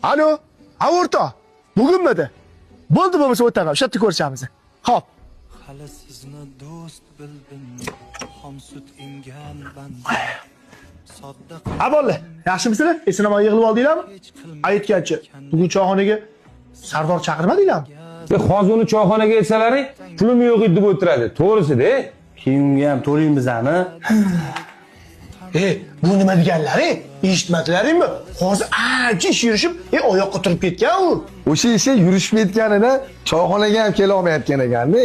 Alo, ha o'rtoq. Bugunmidi? Bo'ldi, bo'lmasa o'taman. O'sha yerda ko'rishamiz. Xo'p. Hali sizni do'st bildim, xom sut emgan banda, sodda. Ha bolalar, yaxshimisizlar? Eson omon yig'ilib oldinglarmi? Aytgancha, bugun choyxonaga Sardor chaqirmadinglarmi? E, hozir uni choyxonaga aytsalaring, pulim yo'q edi deb o'tiradi. To'g'risi-da. Kiyimga ham to'laymiz-ami? E, bu nima deganlari? Eshitmadilaringmi? Hozir ancha ish yurishib, oyoqqa turib ketgan u. O'sha ishi yurishmayotganini choyxonaga ham kela olmayotgan ekanda.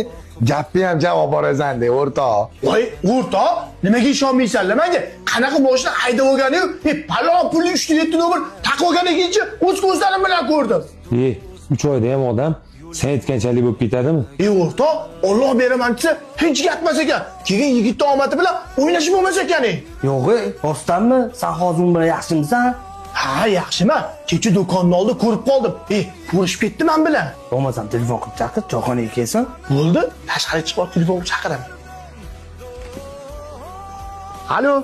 Gapni ham javob borasan de, o'rtoq. Voy, o'rtoq, nimaga ishonmaysanlar menga? Qanaqa mashina haydab olgani-yu, palon pulni 3 7 nomer taqib olgan ekanchi, o'z ko'zlarim bilan ko'rdim. E, 3 oyda ham odam sen aytganchalik bo'lib ketadimi? E o'rtoq, Alloh beraman desa, hech gapmas ekan. Keyin yigitni omadi bilan o'ynashib bo'lmas ekan. E. Yo'q, rostdanmi? Sen hozir u bilan yaxshimisan? Ha, yaxshiman. Kecha do'konni oldida ko'rib qoldim. E, ko'rishib ketdi men bilan. Bo'lmasam telefon qilib chaqir, choyxonaga kelsin. Bo'ldi, tashqariga chiqib olib telefon qilib chaqiraman. Alo.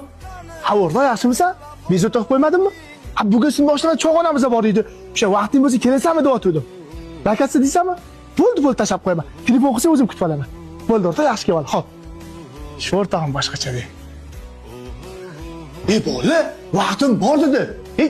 Ha o'rtoq, yaxshimisan? Bezovta qilib qo'ymadimmi? Ha, bugun sinfdoshlar choyxonamizda bor edi. O'sha vaqting bo'lsa kelasanmi deyotgandim. Bakasi deysanmi? Bo'ldi, bo'ldi, tashlab qo'yaman. Telefon qilsa o'zim kutib olaman. Bo'ldi, o'rtoq, yaxshi kelib ol. Xo'p. Shu o'rtog'im boshqacha de. E bola, vaqtim bor dedi. E,